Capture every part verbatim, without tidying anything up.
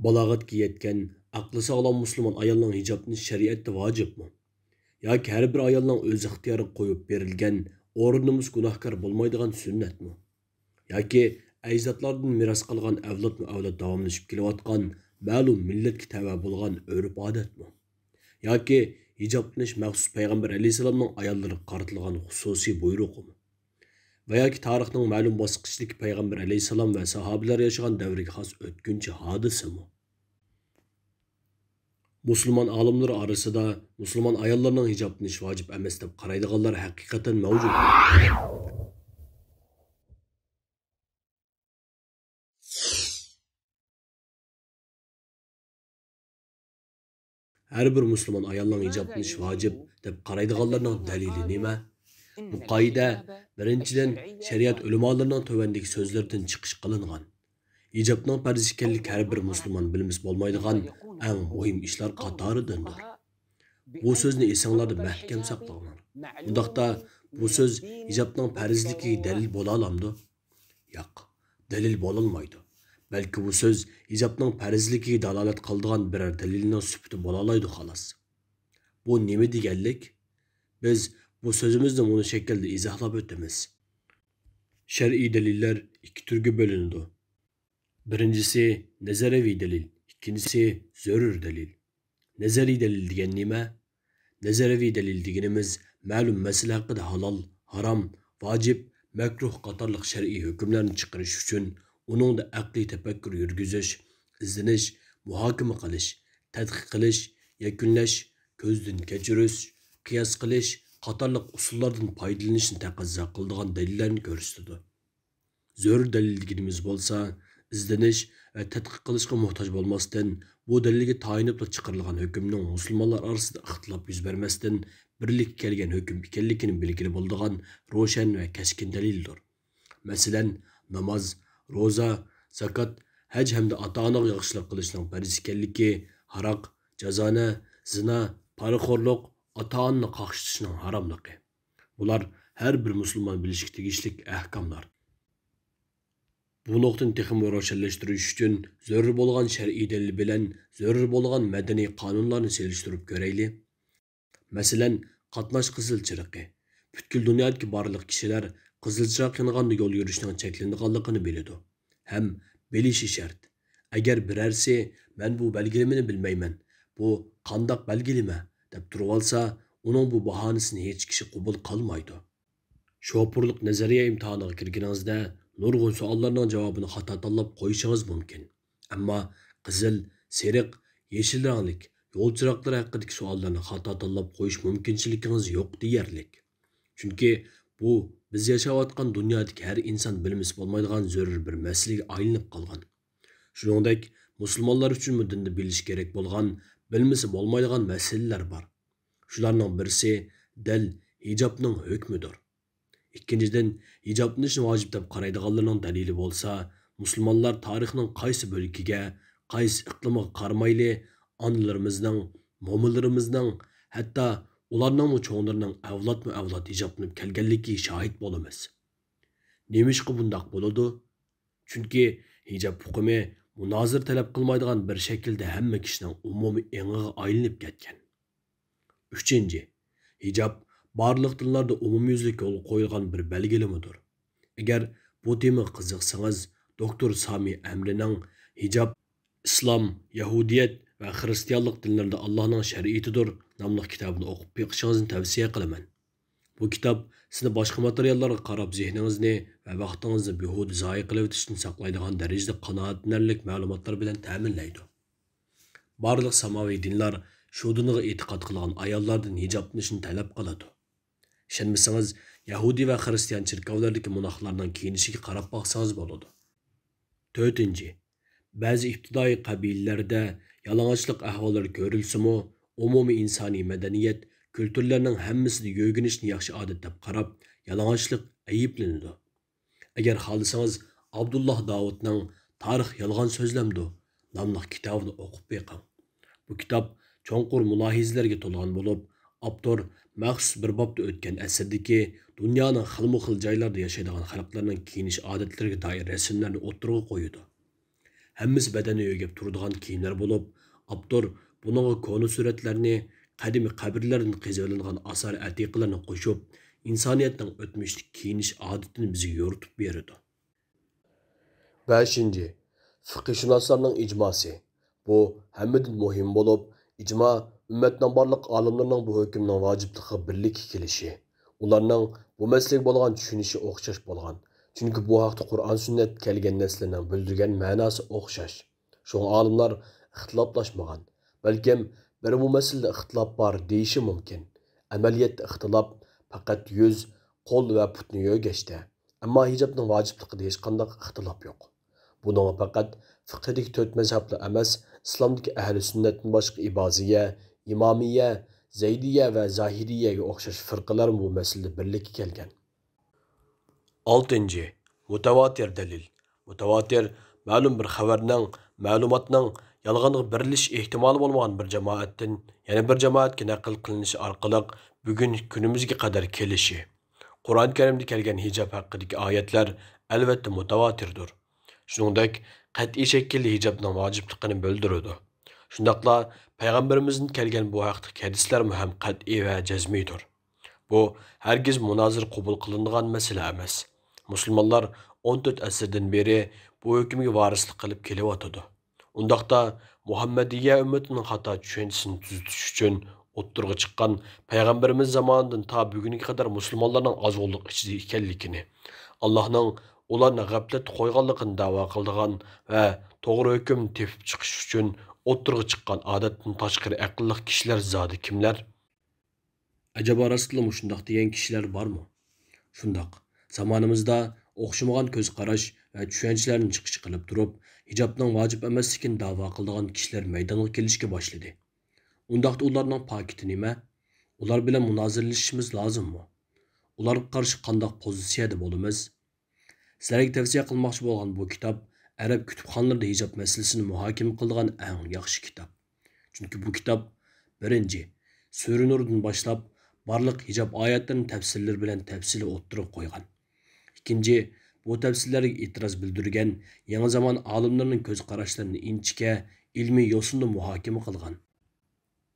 بالاغەتكە يەتكەن، ئەقلى ساغلام مۇسۇلمان ئايالنىڭ ھىجابلىنىشى شەرىئەتتە ۋاجىپمۇ؟ ياكى ھەر بىر ئايالنىڭ ئۆز ئىختىيارىغا قويۇپ بېرىلگەن، ئورنىمىز گۇناھكار بولمايدىغان سۈننەتمۇ؟ ياكى ئەجدادلاردىن مىراس قالغان، ئەۋلادمۇ ئەۋلاد داۋاملىشىپ كېلىۋاتقان، مەلۇم مىللەتكە تەۋە بولغان ئۆرپ-ئادەتمۇ؟ ياكى ھىجابلىنىش مەخسۇس پەيغەمبەر ئەلەيھىسسالامنىڭ ئاياللىرىغا قارىتىلغان خۇسۇسىي بۇيرۇقىمۇ؟ ۋە ياكى تارىخنىڭ مەلۇم باسقۇچىدىكى پەيغەمبەر ئەلەيھىسسالام ۋە ساھابىلەر ياشىغان دەۋرگە خاس ئۆتكۈنچى ھادىسىمۇ؟ مۇسۇلمان ئالىملىرى ئارىسىدا مۇسۇلمان ئاياللارنىڭ ھىجابلىنىشى ۋاجىپ ئەمەس دەپ قارايدىغانلار ھەقىقەتەن مەۋجۇت. ھەر بىر مۇسۇلمان ئايالنىڭ ھىجابلىنىشى ۋاجىپ دەپ قارايدىغانلارنىڭ دەلىلى نېمە؟ بۇ قائىدە، بىرىنچىدىن، شەرىئەت ئۆلىمالىرىنىڭ تۆۋەندىكى سۆزلىرىدىن چىقىش قىلىنغان. ھىجابنىڭ پەرز ئىكەنلىكى ھەر بىر مۇسۇلمان بىلمىسە بولمايدىغان ئەڭ مۇھىم ئىشلار قاتارىدىندۇر. بۇ سۆزنى ئېسىڭلاردا مەھكەم ساقلاڭلار. ئۇنداقتا بۇ سۆز ھىجابنىڭ پەرزلىكىگە دەلىل بولالامدۇ؟ ياق، دەلىل بولالمايدۇ. بەلكى بۇ سۆز ھىجابنىڭ پەرزلىكىگە دالالەت قىلىدىغان بىرەر دەلىلنىڭ سۈپىتى بولالايدۇ، خالاس. بۇ نېمە دېگەنلىك؟ بىز بۇ سۆزىمىزنى مۇنۇ شەكىلدە ئىزاھلاپ ئۆتىمىز. شەرئىي دەلىللەر ئىككى تۈرگە بۆلۈنىدۇ. بىرىنچىسى، نەزەرىيەۋى دەلىل، ئىككىنچىسى، زۆرۈر دەلىل. نەزەرىي دەلىل دېگەن نېمە؟ نەزەرىيەۋى دەلىل دېگىنىمىز مەلۇم مەسىلە ھەققىدە ھالال، ھارام، ۋاجىپ، مەكرۇھ قاتارلىق شەرئىي ھۆكۈملەرنى چىقىرىش ئۈچۈن ئۇنىڭدا ئەقلىي تەپەككۇر يۈرگۈزۈش، ئىزدىنىش، مۇھاكىمە قىلىش، تەتقىق قىلىش، يەكۈنلەش، كۆزدىن كەچۈرۈش، قىياس قىلىش قاتارلىق ئۇسۇللاردىن پايدىلىنىشنى تەقەززا قىلىدىغان دەلىللەرنى كۆرسىتىدۇ. زۆرۈر دەلىل دېگىنىمىز بولسا، ئىزدىنىش ۋە تەتقىق قىلىشقا موھتاج بولماستىن، بۇ دەلىلگە تايىنىپلا چىقىرىلغان ھۆكۈمنىڭ مۇسۇلمانلار ئارىسىدا ئىختىلاپ يۈز بەرمەستىن، بىرلىككە كەلگەن ھۆكۈم ئىكەنلىكىنى بىلگىلى بولىدىغان روشەن ۋە كەسكىن دەلىلدۇر. مەسىلەن، ناماز، روزا، زاكات، ھەج ھەمدە ئاتا-ئانىغا ياخشىلىق قىلىشنىڭ پەرز ئىكەنلىكى، ھاراق، جازانە، زىنا، پارىخورلۇق، ئاتا-ئانىنى قاقشىتىشنىڭ ھاراملىقى. بۇلار ھەر بىر مۇسۇلمان بىلىشكە تېگىشلىك ئەھكاملار. بۇ نۇقتىنى تېخىمۇ روشەنلەشتۈرۈش ئۈچۈن، زۆرۈر بولغان شەرئىي دەلىل بىلەن زۆرۈر بولغان مەدەنىي قانۇنلارنى سېلىشتۇرۇپ كۆرەيلى. مەسىلەن، قاتناش قىزىل چىرىقى. پۈتكۈل دۇنيادىكى بارلىق كىشىلەر قىزىل چىراغ يانغاندا يول يۈرۈشنىڭ چەكلىنىدىغانلىقىنى بىلىدۇ ھەم بىلىشى شەرت. ئەگەر بىرەرسى، «مەن بۇ بەلگىلىمىنى بىلمەيمەن، بۇ قانداق بەلگىلىمە؟» دەپ تۇرۇۋالسا، ئۇنىڭ بۇ باھانىسىنى ھېچ كىشى قوبۇل قىلمايدۇ. شوپۇرلۇق نەزەرىيە ئىمتىھانىغا كىرگىنىڭىزدە نۇرغۇن سوئاللارنىڭ جاۋابىنى خاتا تاللاپ قويۇشىڭىز مۇمكىن. ئەمما قىزىل، سېرىق، يېشىل رەڭلىك يول چىراغلىرى ھەققىدىكى سوئاللارنى خاتا تاللاپ قويۇش مۇمكىنچىلىكىڭىز يوق دېيەرلىك. چۈنكى بۇ بىز ياشاۋاتقان دۇنيادىكى ھەر ئىنسان بىلمىسە بولمايدىغان زۆرۈر بىر مەسىلىگە ئايلىنىپ قالغان. شۇنىڭدەك، مۇسۇلمانلار ئۈچۈنمۇ دىندا بىلىشى كېرەك بولغان، بىلمىسە بولمايدىغان مەسىلىلەر بار. شۇلارنىڭ بىرسى دەل ھىجابنىڭ ھۆكمىدۇر. ئىككىنچىدىن، ھىجابلىنىشنى ۋاجىپ دەپ قارايدىغانلارنىڭ دەلىلى بولسا، مۇسۇلمانلار تارىخنىڭ قايسى بۆلىكىگە، قايسى ئىقلىمغا قارىمايلى، ئانىلىرىمىزنىڭ، مومىلىرىمىزنىڭ، ھەتتا ئۇلارنىڭمۇ چوڭلىرىنىڭ ئەۋلادمۇ ئەۋلاد ھىجابلىنىپ كەلگەنلىكىگە شاھىت بولىمىز. نېمىشقا بۇنداق بولىدۇ؟ چۈنكى ھىجاب ئۇقۇمى مۇنازىرە تەلەپ قىلمايدىغان بىر شەكىلدە ھەممە كىشىنىڭ ئومۇمىي ئېڭىغا ئايلىنىپ كەتكەن. ئۈچىنچى، ھىجاب بارلىق دىنلاردا ئومۇميۈزلۈك يولغا قويۇلغان بىر بەلگىلىمىدۇر. ئەگەر بۇ تېمىغا قىزىقسىڭىز، دوكتور سامى ئەمرىنىڭ «ھىجاب، ئىسلام، يەھۇدىيەت ۋە خىرىستىيانلىق دىنلىرىدا ئاللانىڭ شەرىئىتىدۇر» ناملىق كىتابىنى ئوقۇپ بېقىشىڭىزنى تەۋسىيە قىلىمەن. بۇ كىتاب سىزنى باشقا ماتېرىياللارغا قاراپ زېھنىڭىزنى ۋە ۋاقتىڭىزنى بىھۇدە زايە قىلىۋېتىشتىن ساقلايدىغان دەرىجىدە قانائەتلىنەرلىك مەلۇماتلار بىلەن تەمىنلەيدۇ. بارلىق ساماۋى دىنلار شۇ دىنغا ئېتىقاد قىلغان ئاياللاردىن ھىجابلىنىشنى تەلەپ قىلىدۇ. ئىشەنمىسىڭىز، يەھۇدىي ۋە خىرىستىيان چېركاۋلىرىدىكى موناخلارنىڭ كىيىنىشىگە قاراپ باقسىڭىز بولىدۇ. تۆتىنچى، بەزى ئىپتىدائىي قەبىلىلەردە يالىڭاچلىق ئەھۋاللىرى كۆرۈلسىمۇ، ئومۇمىي ئىنسانىي مەدەنىيەت، كۈلتۈرلەرنىڭ ھەممىسىدە يۆگىنىشنى ياخشى ئادەت دەپ قاراپ، يالىڭاچلىق ئەيىبلىنىدۇ. ئەگەر خالىسىڭىز، ئابدۇللا داۋۇتنىڭ «تارىخ يالغان سۆزلەمدۇ» ناملىق كىتابىنى ئوقۇپ بېقىڭ. بۇ كىتاب چوڭقۇر مۇلاھىزىلەرگە تولغان بولۇپ، ئاپتور مەخسۇس بىر بابتا ئۆتكەن ئەسىردىكى دۇنيانىڭ خىلمۇ خىل جايلاردا ياشايدىغان خەلقلەرنىڭ كىيىنىش ئادەتلىرىگە دائىر رەسىملەرنى ئوتتۇرىغا قويىدۇ. ھەممىسى بەدەننى يۆگەپ تۇرىدىغان كىيىملەر بولۇپ، ئاپتور بۇنىڭغا كونا سۈرەتلەرنى، قەدىمىي قەبرىلەردىن قېزىۋېلىنغان ئاسارە ئەتىقىلەرنى قوشۇپ، ئىنسانىيەتنىڭ ئۆتمۈشتىكى كىيىنىش ئادىتىنى بىزگە يورۇتۇپ بېرىدۇ. بەشىنچى، فىقىھشۇناسلارنىڭ ئىجماسى. بۇ ھەممىدىن مۇھىم بولۇپ، ئىجما ئۈممەتنىڭ بارلىق ئالىملىرىنىڭ بۇ ھۆكۈمنىڭ ۋاجىپلىقىغا بىرلىككە كېلىشى، ئۇلارنىڭ بۇ مەسىلىگە بولغان چۈشىنىشى ئوخشاش بولغان. چۈنكى بۇ ھەقتە قۇرئان سۈننەتتە كەلگەن نەسلەرنىڭ بىلدۈرگەن مەناسى ئوخشاش. شۇڭا ئالىملار ئىختىلاپلاشمىغان. بەلكىم بىرمۇ مەسىلىدە ئىختىلاپ بار دېيىشى مۇمكىن. ئەمەلىيەتتە ئىختىلاپ پەقەت يۈز، قول ۋە پۇتنى يۆگەشتە. ئەمما ھىجابنىڭ ۋاجىپلىقىدا ھېچقانداق ئىختىلاپ يوق. بۇنىڭغا پەقەت فىقھىدىكى تۆت مەزھەپلا ئەمەس، ئىسلامدىكى ئەھلى سۈننەتتىن باشقا ئىبازىيە، ئىمامىيە، زەيدىيە ۋە زاھىرىيەگە ئوخشاش فىرقىلەرمۇ بۇ مەسىلىدە بىرلىككە كەلگەن. ئالتىنچى، مۇتەۋاتىر دەلىل. مۇتەۋاتىر مەلۇم بىر خەۋەرنىڭ، مەلۇماتنىڭ يالغانغا بېرىلىش ئېھتىمالى بولمىغان بىر جامائەتتىن يەنە بىر جامائەتكە نەقىل قىلىنىشى ئارقىلىق بۈگۈنكى كۈنىمىزگە قەدەر كېلىشى. قۇرئان كەرىمدە كەلگەن ھىجاب ھەققىدىكى ئايەتلەر ئەلۋەتتە مۇتەۋاتىردۇر. شۇنىڭدەك قەتئىي شەكىلدە ھىجابنىڭ ۋاجىپلىقىنى بىلدۈرىدۇ. شۇنداقلا پەيغەمبىرىمىزدىن كەلگەن بۇ ھەقتىكى ھەدىسلەرمۇ ھەم قەتئىي ۋە جەزمىيدۇر. بۇ ھەرگىز مۇنازىرە قوبۇل قىلىنىدىغان مەسىلە ئەمەس. مۇسۇلمانلار ئون تۆت ئەسىردىن بېرى بۇ ھۆكۈمگە ۋارىسلىق قىلىپ كېلىۋاتىدۇ. ئۇنداقتا مۇھەممەدىيە ئۈممىتىنىڭ خاتا چۈشەنچىسىنى تۈزىتىش ئۈچۈن ئوتتۇرىغا چىققان پەيغەمبىرىمىز زامانىدىن تا بۈگۈنگە قەدەر مۇسۇلمانلارنىڭ ئازغۇنلۇق ئىچىدە ئىكەنلىكىنى، ئاللاھنىڭ ئۇلارنى غەپلەتتە قويغانلىقىنى دەۋا قىلىدىغان ۋە توغرا ھۆكۈمنى تېپىپ چىقىش ئۈچۈن ئوتتۇرىغا چىققان ئادەتتىن تاشقىرى ئەقىللىق كىشىلەر زادى كىملەر؟ ئەجەبا راستلا مۇشۇنداق دېگەن كىشىلەر بارمۇ؟ شۇنداق، زامانىمىزدا ئوخشىمىغان كۆز قاراش ۋە چۈشەنچىلەرنى چىقىش قىلىپ تۇرۇپ، ھىجابنىڭ ۋاجىپ ئەمەسلىكىنى دەۋا قىلىدىغان كىشىلەر مەيدانغا كېلىشكە باشلىدى. ئۇنداقتا ئۇلارنىڭ پاكىتى نېمە؟ ئۇلار بىلەن مۇنازىرىلىشىشىمىز لازىممۇ؟ ئۇلارغا قارشى قانداق پوزىتسىيەدە بولىمىز؟ سىلەرگە تەۋسىيە قىلماقچى بولغان بۇ كىتاب ئەرەب كۇتۇپخانىلىرىدا ھىجاب مەسىلىسىنى مۇھاكىمە قىلىدىغان ئەڭ ياخشى كىتاب. چۈنكى بۇ كىتاب، بىرىنچى، سۈرە نۇردىن باشلاپ بارلىق ھىجاب ئايەتلىرىنى تەپسىرلىرى بىلەن تەپسىلىي ئوتتۇرىغا قويغان. ئىككىنچى، بۇ تەپسىرلەرگە ئېتىراز بىلدۈرگەن يېڭى زامان ئالىملىرىنىڭ كۆز قاراشلىرىنى ئىنچىكە، ئىلمىي يوسۇندا مۇھاكىمە قىلغان.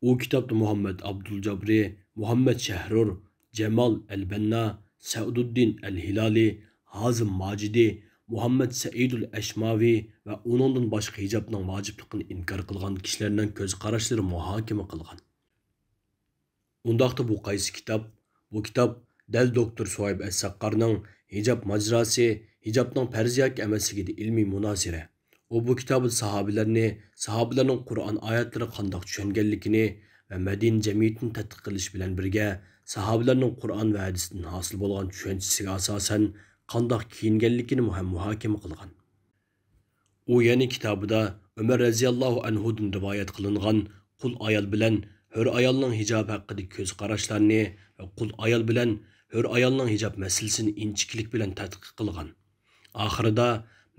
ئۇ كىتابتا مۇھەممەد ئابدۇلجابرى، مۇھەممەد شەھرۇر، جامال ئەلبەننا، سەئدۇددىن ئەلھىلالى، ھازىم ماجىدى، مۇھەممەد سەئىدۇل ئەشماۋى ۋە ئۇنىڭدىن باشقا ھىجابنىڭ ۋاجىپلىقىنى ئىنكار قىلغان كىشىلەرنىڭ كۆز قاراشلىرى مۇھاكىمە قىلغان. ئۇنداقتا بۇ قايسى كىتاب؟ بۇ كىتاب دەل دوكتور سۇھەيب ئەس-سەققارنىڭ ھىجاب ماجىراسى، ھىجابنىڭ پەرز ياكى ئەمەسلىكىدە ئىلمىي مۇنازىرە. ئۇ بۇ كىتابىدا ساھابىلەرنى، ساھابىلەرنىڭ قۇرئان ئايەتلىرىگە قانداق چۈشەنگەنلىكىنى ۋە مەدىنە جەمئىيىتىنى تەتقىق قىلىش بىلەن بىرگە، ساھابىلەرنىڭ قۇرئان ۋە ھەدىستىن ھاسىل بولغان چۈشەنچىسىگە ئاساسەن قانداق كىيىنگەنلىكىنىمۇ ھەم مۇھاكىمە قىلغان. ئۇ يەنە كىتابىدا ئۆمەر رەزىياللاھۇ ئەنھۇدىن رىۋايەت قىلىنغان قۇل ئايال بىلەن ھۆر ئايالنىڭ ھىجابى ھەققىدىكى كۆز قاراشلارنى ۋە قۇل ئايال بىلەن ھۆر ئايالنىڭ ھىجاب مەسىلىسىنى ئىنچىكىلىك بىلەن تەتقىق قىلغان. ئاخىرىدا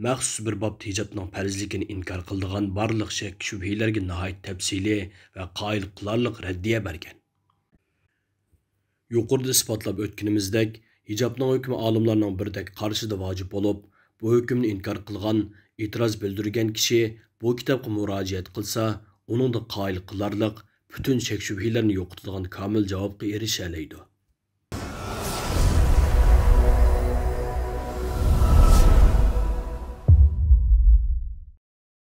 مەخسۇس بىر بابتا ھىجابنىڭ پەرزلىكىنى ئىنكار قىلىدىغان بارلىق شەك-شۈبھىلەرگە ناھايىتى تەپسىلىي ۋە قايىل قىلارلىق رەددىيە بەرگەن. يۇقىرىدا ئىسپاتلاپ ئۆتكىنىمىزدەك، ھىجابنىڭ ھۆكمى ئالىملارنىڭ بىردەك قارىشىدا ۋاجىپ بولۇپ، بۇ ھۆكۈمنى ئىنكار قىلغان، ئېتىراز بىلدۈرگەن كىشى بۇ كىتابقا مۇراجىئەت قىلسا، ئۇنىڭدا قايىل قىلارلىق پۈتۈن شەك-شۈبھىلەرنى يوقىتىدىغان كامىل جاۋابقا ئېرىشەلەيدۇ.